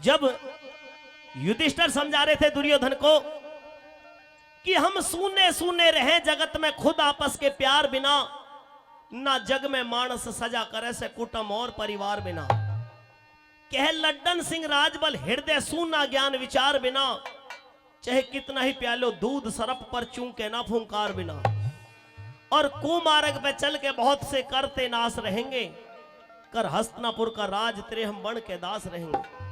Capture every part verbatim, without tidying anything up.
जब युधिष्ठिर समझा रहे थे दुर्योधन को कि हम सूने सूने रहें जगत में खुद आपस के प्यार बिना, ना जग में मानस सजा करे से कुटुम और परिवार बिना। कह लड्डन सिंह राजबल हृदय सूना ज्ञान विचार बिना, चाहे कितना ही प्यालो दूध सरप पर चूंके ना फूंकार बिना। और कुमार्ग पे चल के बहुत से करते नाश रहेंगे, कर हस्तिनापुर का राज तेरे हम बन के दास रहेंगे।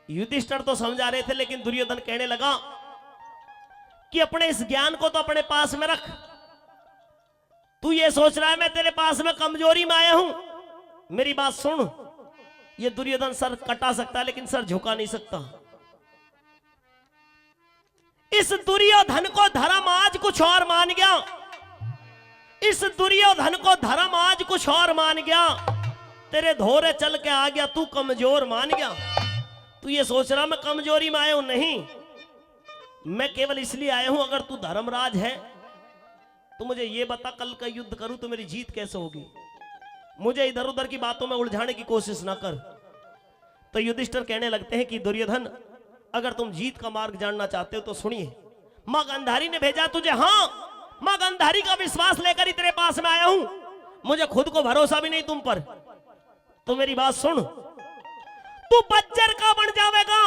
युधिष्ठिर तो समझा रहे थे, लेकिन दुर्योधन कहने लगा कि अपने इस ज्ञान को तो अपने पास में रख। तू ये सोच रहा है मैं तेरे पास में कमजोरी में आया हूं? मेरी बात सुन, ये दुर्योधन सर कटा सकता है लेकिन सर झुका नहीं सकता। इस दुर्योधन को धर्म आज कुछ और मान गया, इस दुर्योधन को धर्म आज कुछ और मान गया, तेरे धोरे चल के आ गया, तू कमजोर मान गया। तू ये सोच रहा मैं कमजोरी में आया हूं, नहीं, मैं केवल इसलिए आया हूं, अगर तू धर्मराज है तो मुझे ये बता, कल का युद्ध करूं तो मेरी जीत कैसे होगी? मुझे इधर उधर की बातों में उलझाने की कोशिश ना कर। तो युधिष्ठिर कहने लगते हैं कि दुर्योधन, अगर तुम जीत का मार्ग जानना चाहते हो तो सुनिए। मां गांधारी ने भेजा तुझे। हां, मां गांधारी का विश्वास लेकर ही तेरे पास में आया हूं, मुझे खुद को भरोसा भी नहीं तुम पर। तो मेरी बात सुन, तू बज्जर का बन जावेगा,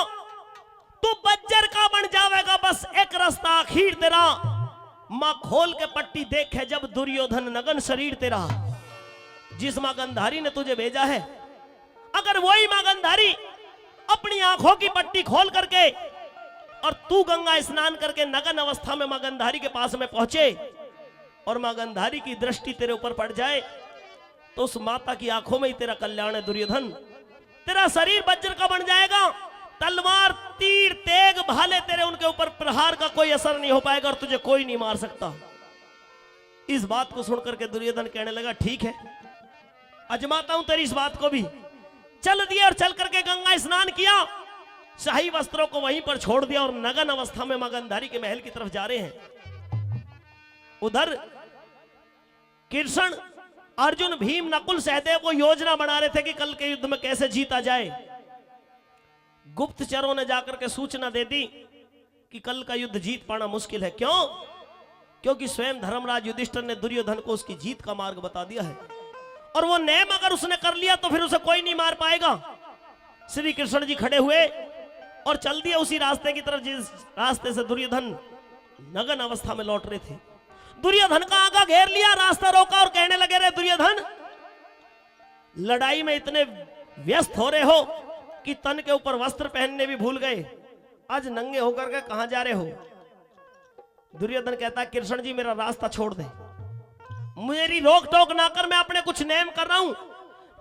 तू बज्जर का बन जावेगा। बस एक रास्ता आखिर तेरा, मां खोल के पट्टी देखे जब दुर्योधन नगन शरीर तेरा। जिस मां गांधारी ने तुझे भेजा है, अगर वही मां गांधारी अपनी आंखों की पट्टी खोल करके और तू गंगा स्नान करके नगन अवस्था में मां गांधारी के पास में पहुंचे और मां गांधारी की दृष्टि तेरे ऊपर पड़ जाए, तो उस माता की आंखों में ही तेरा कल्याण है दुर्योधन। तेरा शरीर वज्र का बन जाएगा, तलवार, तीर, तेग, भाले तेरे उनके ऊपर प्रहार का कोई असर नहीं हो पाएगा और तुझे कोई नहीं मार सकता। इस बात को सुन करके दुर्योधन कहने लगा, ठीक है, आजमाता हूं तेरी इस बात को भी। चल दिए और चल करके गंगा स्नान किया, शाही वस्त्रों को वहीं पर छोड़ दिया और नगन अवस्था में मां गांधारी के महल की तरफ जा रहे हैं। उधर कृष्ण, अर्जुन, भीम, नकुल, सहदेव वो योजना बना रहे थे कि कल के युद्ध में कैसे जीता जाए। गुप्तचरों ने जाकर के सूचना दे दी कि कल का युद्ध जीत पाना मुश्किल है। क्यों? क्योंकि स्वयं धर्मराज युधिष्ठिर ने दुर्योधन को उसकी जीत का मार्ग बता दिया है। और वो नेम अगर उसने कर लिया तो फिर उसे कोई नहीं मार पाएगा। श्री कृष्ण जी खड़े हुए और चल दिए उसी रास्ते की तरफ जिस रास्ते से दुर्योधन नगन अवस्था में लौट रहे थे। दुर्योधन का आगा घेर लिया, रास्ता रोका और कहने लगे, रे दुर्योधन, लड़ाई में इतने व्यस्त हो रहे हो कि तन के ऊपर वस्त्र पहनने भी भूल गए। आज नंगे होकर के कहां जा रहे हो? दुर्योधन कहता है, कृष्ण जी, मेरा रास्ता छोड़ दे, मेरी रोक टोक ना कर, मैं अपने कुछ नेम कर रहा हूं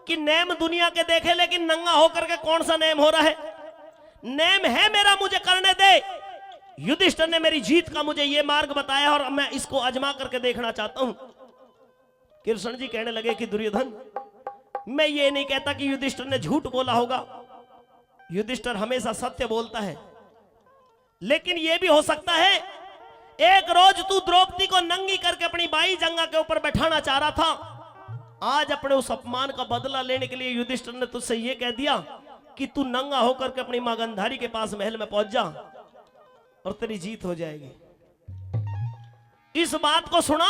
कि नेम दुनिया के देखे, लेकिन नंगा होकर के कौन सा नेम हो रहा है? नेम है मेरा, मुझे करने दे। युधिष्ठिर ने मेरी जीत का मुझे ये मार्ग बताया और मैं इसको आजमा करके देखना चाहता हूं। कृष्ण जी कहने लगे कि दुर्योधन, मैं ये नहीं कहता कि युधिष्ठिर ने झूठ बोला होगा, युधिष्ठिर हमेशा सत्य बोलता है, लेकिन ये भी हो सकता है एक रोज तू द्रौपदी को नंगी करके अपनी बाई जंगा के ऊपर बैठाना चाह रहा था, आज अपने उस अपमान का बदला लेने के लिए युधिष्ठिर ने तुझसे ये कह दिया कि तू नंगा होकर के अपनी मां गांधारी के पास महल में पहुंच जा और तेरी जीत हो जाएगी। इस बात को सुना,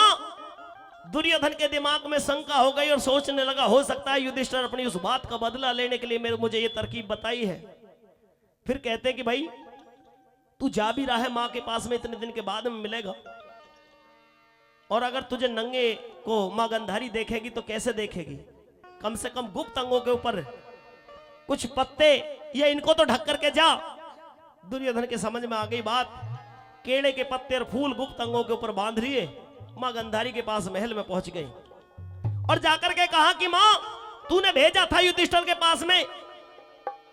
दुर्योधन के दिमाग में शंका हो गई और सोचने लगा, हो सकता है युधिष्ठिर अपनी उस बात का बदला लेने के लिए मेरे, मुझे ये तरकीब बताई है। फिर कहते कि भाई, तू जा भी रहा है मां के पास में, इतने दिन के बाद में मिलेगा, और अगर तुझे नंगे को मां गांधारी देखेगी तो कैसे देखेगी? कम से कम गुप्त अंगों के ऊपर कुछ पत्ते या इनको तो ढक करके जा। दुर्योधन के समझ में आ गई बात। केले के पत्ते और फूल गुप्त अंगों के ऊपर बांध लिए, मां गांधारी के पास महल में पहुंच गई और जाकर के कहा कि मां, तूने भेजा था युधिष्ठिर के पास में,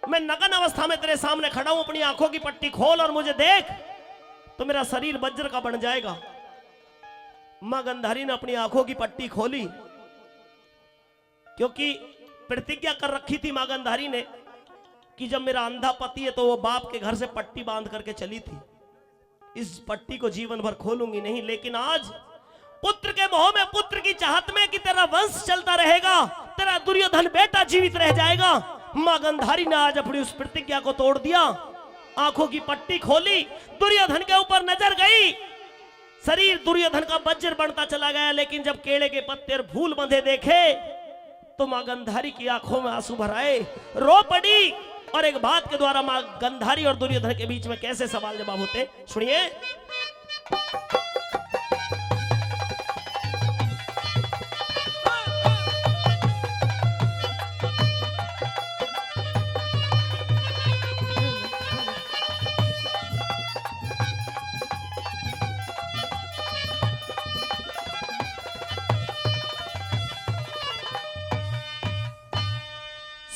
मैं नगन अवस्था में तेरे सामने खड़ा हूं, अपनी आंखों की पट्टी खोल और मुझे देख, तो मेरा शरीर वज्र का बन जाएगा। मां गांधारी ने अपनी आंखों की पट्टी खोली, क्योंकि प्रतिज्ञा कर रखी थी मां गांधारी ने कि जब मेरा अंधा पति है तो वो बाप के घर से पट्टी बांध करके चली थी, इस पट्टी को जीवन भर खोलूंगी नहीं। लेकिन आज पुत्र के मोह में, पुत्र की चाहत में कि तेरा वंश चलता रहेगा, तेरा दुर्योधन बेटा जीवित रह जाएगा, माँ गंधारी ने आज अपनी उस प्रतिज्ञा को तोड़ दिया। आंखों की पट्टी खोली, दुर्योधन के ऊपर नजर गई। शरीर दुर्योधन का बज्र बनता चला गया, लेकिन जब केले के पत्ते और फूल बंधे देखे तो माँ गंधारी की आंखों में आंसू भर आए, रो पड़ी। और एक बात के द्वारा माँ गंधारी और दुर्योधन के बीच में कैसे सवाल जवाब होते, सुनिए।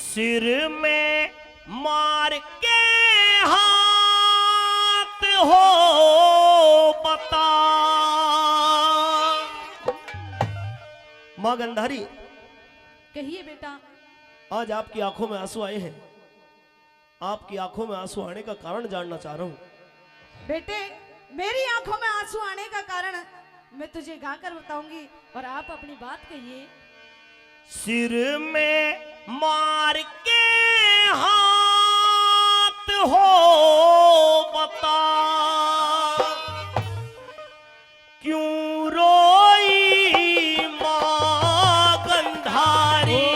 सिर में मार के हाथ हो बता। माँ गंधारी, कहिए बेटा। आज आपकी आंखों में आंसू आए हैं, आपकी आंखों में आंसू आने का कारण जानना चाह रहा हूँ। बेटे, मेरी आंखों में आंसू आने का कारण मैं तुझे गाकर बताऊंगी और आप अपनी बात कहिए। सिर में मार के हाथ हो बता, क्यों रोई माँ गंधारी?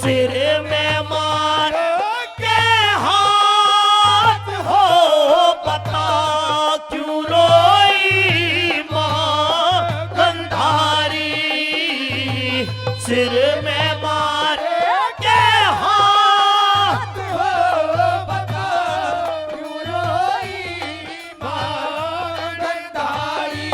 सिर में मार के हाथ हो बता, क्यों रोई माँ गंधारी? सिर में मार के हाथ हो बता, क्यों रोई माँ गंधारी।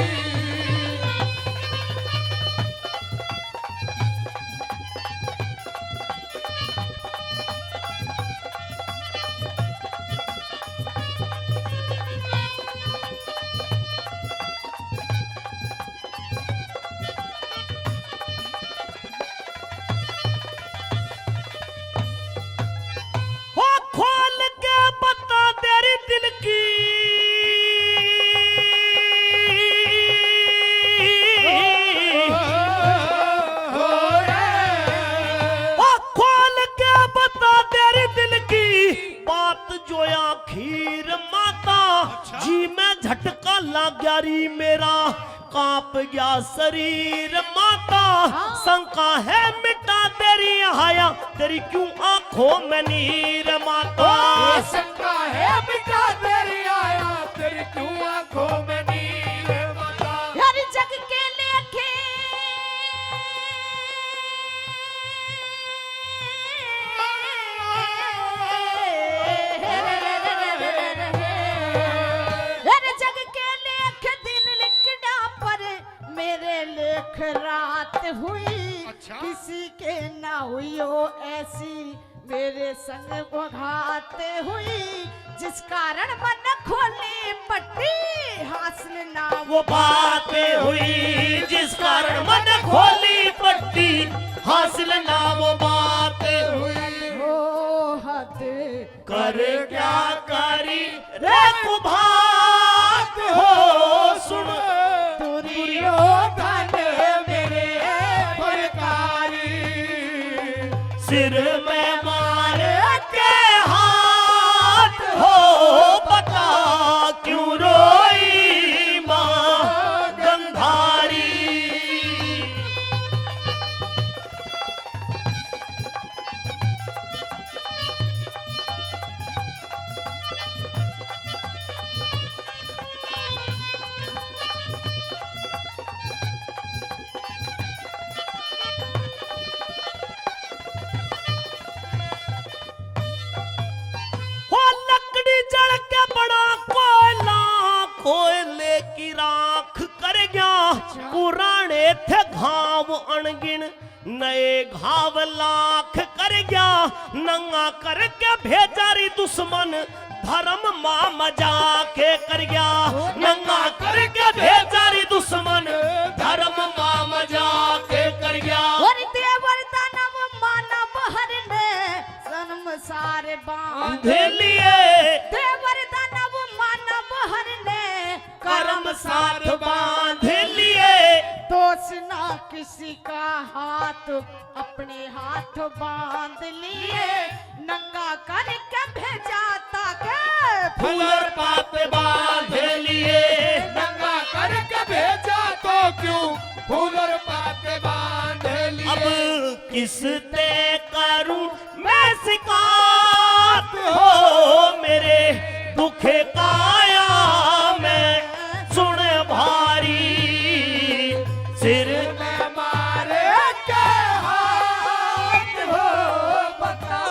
हो खोल के बता तेरी दिल की। ओ खोल के बता तेरी दिल की बात जो आखिर माता। अच्छा। जी में झटका लाग गया री मेरा, कांप गया शरीर माता। हाँ। शंका है मिटा तेरी हाया, तेरी क्यों आंखों में नीर माता। ओ, शंका है मिटा तेरी हाया, तेरी क्यों आंखों में नीर माता। हर जग के लेखे हर जग के लेख दिन लिखड़ा पर मेरे लेख रात हुई। अच्छा। किसी के ना हुई हो ऐसी, मेरे संग वो घात हुई। जिस कारण मन खोली पट्टी, हासिल ना वो बात हुई। जिस कारण मन खोली पट्टी, हासिल ना वो बात हुई। हो हद कर क्या करी रे कुभात हो, सुन दुर्योधन मेरे फलकारी। सिर में मार के हाथ हो, बता क्यों रोई माँ गंधारी। हो लकड़ी जल के बना कोयला, कोयले की राख कर गया। पुराने थे घाव अनगिन, नए घाव लाख कर गया। नंगा करके भेजा री दुश्मन, धर्म माँ मजाक कर गया। नंगा करके भेजा री दुश्मन, धर्म माँ मजाक कर गया। और देवर दानव मानव हर ने, संसार बांध लिए। देवर दानव मानव हर ने, कर्म साथ बांध लिए। दोष ना किसी का हाथ, अपने हाथ बांध लिए, नंगा करके भेजा था के फूल और पत्ते बांध लिए। नंगा करके भेजा तो क्यों फूल और पत्ते बांध लिए। अब किस ते करूं मैं शिकायत हो, मेरे दुख काया मैं सुन भारी। सिर में मारे के हाथ हो, बता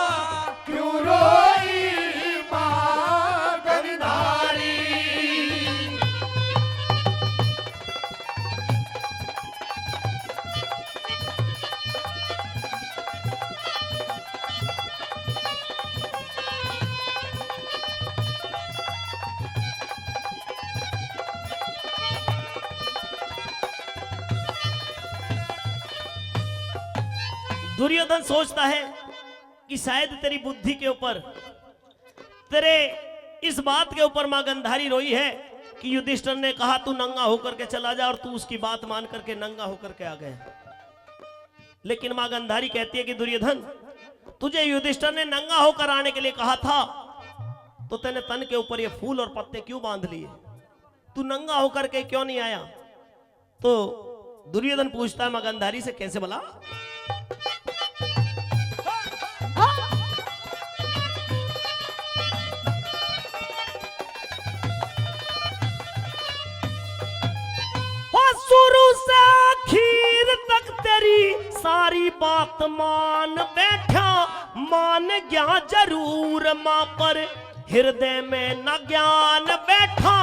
क्यों रोई माँ गंधारी। दुर्योधन सोचता है कि शायद तेरी बुद्धि के ऊपर, तेरे इस बात के ऊपर माँ गंधारी रोई है कि युधिष्ठिर ने कहा, "तू नंगा होकर के चला जा," और तू उसकी बात मान करके नंगा होकर के आ गया। लेकिन माँ गंधारी कहती है कि दुर्योधन, तुझे युधिष्ठिर ने नंगा होकर आने के लिए कहा था, तो तूने तन के ऊपर ये फूल और पत्ते क्यों बांध लिए? तू नंगा होकर के क्यों नहीं आया? तो दुर्योधन पूछता है माँ गंधारी से, कैसे भला? ओ, शुरू से आखिर तक तेरी सारी बात मान बैठा, मान गया जरूर माँ, पर हृदय में न ज्ञान बैठा।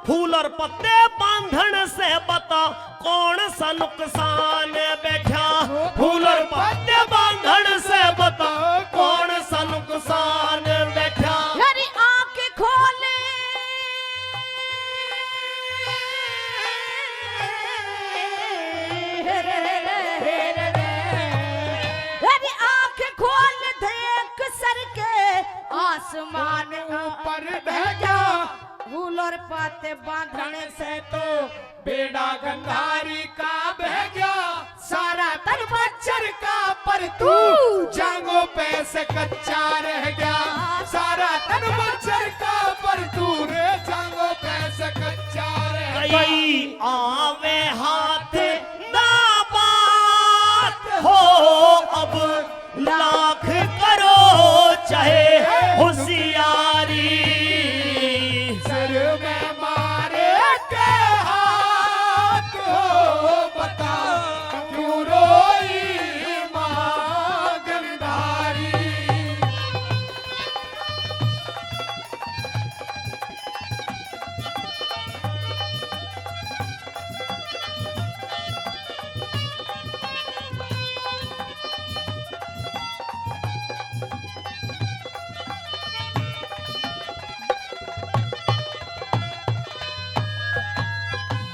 फूल और पत्ते बांधण से बता कौन सा नुकसान बैठा। फूल और पत्ते बांधण से बता कौन सा नुकसान बैठा। अरे आंख खोले, अरे आंख खोल देख सर के आसमान ऊपर बह गया। फूल और पत्ते बांधने से तो बेड़ा गंधारी का बह गया। सारा तन बज्जर का पर तू जांगों पे से कच्चा रह गया। सारा तन बज्जर का पर तू रे जांगों पे से कच्चा रह गया। कई आवे हाथ ना बात हो, अब लाख करो चाहे होशियारी। सर में मारे के हाथ हो, बता क्यों रोई माँ गंधारी।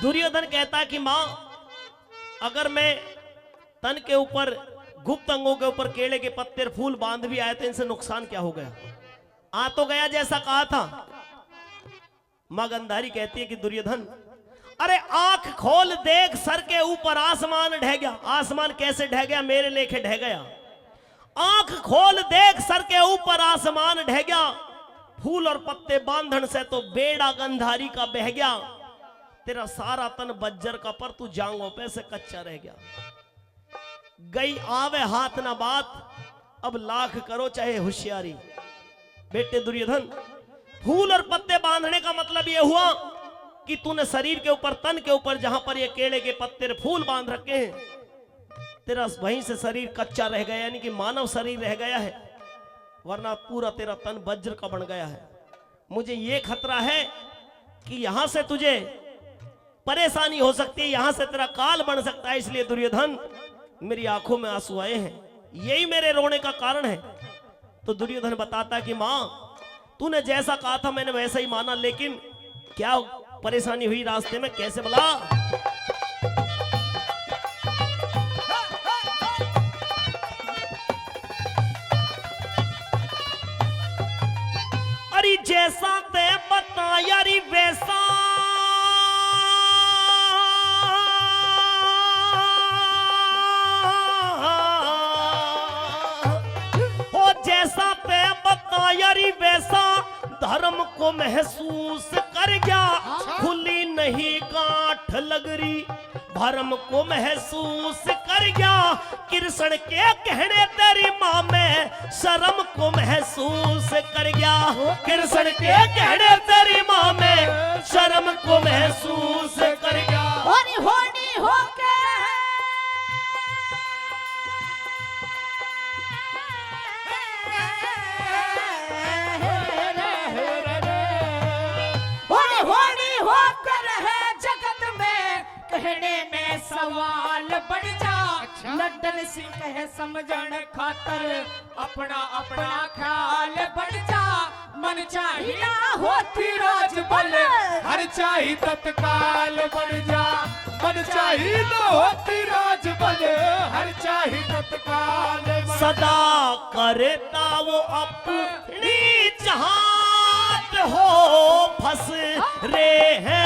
दुर्योधन कहता कि माँ, अगर मैं तन के ऊपर, गुप्त अंगों के ऊपर केले के पत्ते और फूल बांध भी आया तो इनसे नुकसान क्या हो गया? आ तो गया जैसा कहा था। माँ गंधारी कहती है कि दुर्योधन, अरे आंख खोल देख, सर के ऊपर आसमान ढह गया। आसमान कैसे ढह गया? मेरे लेखे ढह गया। आंख खोल देख, सर के ऊपर आसमान ढह गया। फूल और पत्ते बांधन से तो बेड़ा गंधारी का बह गया। तेरा सारा तन बज्जर का, पर तू जांगों पे से कच्चा रह गया। गई आवे हाथ ना बात, अब लाख करो चाहे होशियारी। बेटे दुर्योधन, फूल और पत्ते बांधने का मतलब ये हुआ कि तूने शरीर के ऊपर, तन के ऊपर, जहां पर ये केले के पत्ते और फूल बांध रखे हैं, तेरा वहीं से शरीर कच्चा रह गया, यानी कि मानव शरीर रह गया है, वरना पूरा तेरा तन वज्र का बन गया है। मुझे ये खतरा है कि यहां से तुझे परेशानी हो सकती है, यहां से तेरा काल बन सकता है, इसलिए दुर्योधन, मेरी आंखों में आंसू आए हैं, यही मेरे रोने का कारण है। तो दुर्योधन बताता है कि माँ, तूने जैसा कहा था मैंने वैसा ही माना, लेकिन क्या परेशानी हुई रास्ते में, कैसे भला? अरे जैसा ते बताया री वैसा यारी वैसा धर्म को महसूस कर गया, खुली नहीं गांठ लग रही, भरम को महसूस कर गया। कृष्ण के कहने तेरी माँ में शर्म को महसूस कर गया, कृष्ण के कहने तेरी माँ में शर्म को महसूस कर गया। और होनी होके और होनी होकर है जगत में, कहने में सवाल बन जा। अच्छा। लड्डन सिंह है समझण खातर अपना अपना ख्याल बन जा। मन चाही ना होती राज बल, हर चाही तत्काल बन जा। मन चाही ना होती राज बल, हर चाही तत्काल बन जा। सदा करता वो अपनी चाहत हो, फंस रहे हैं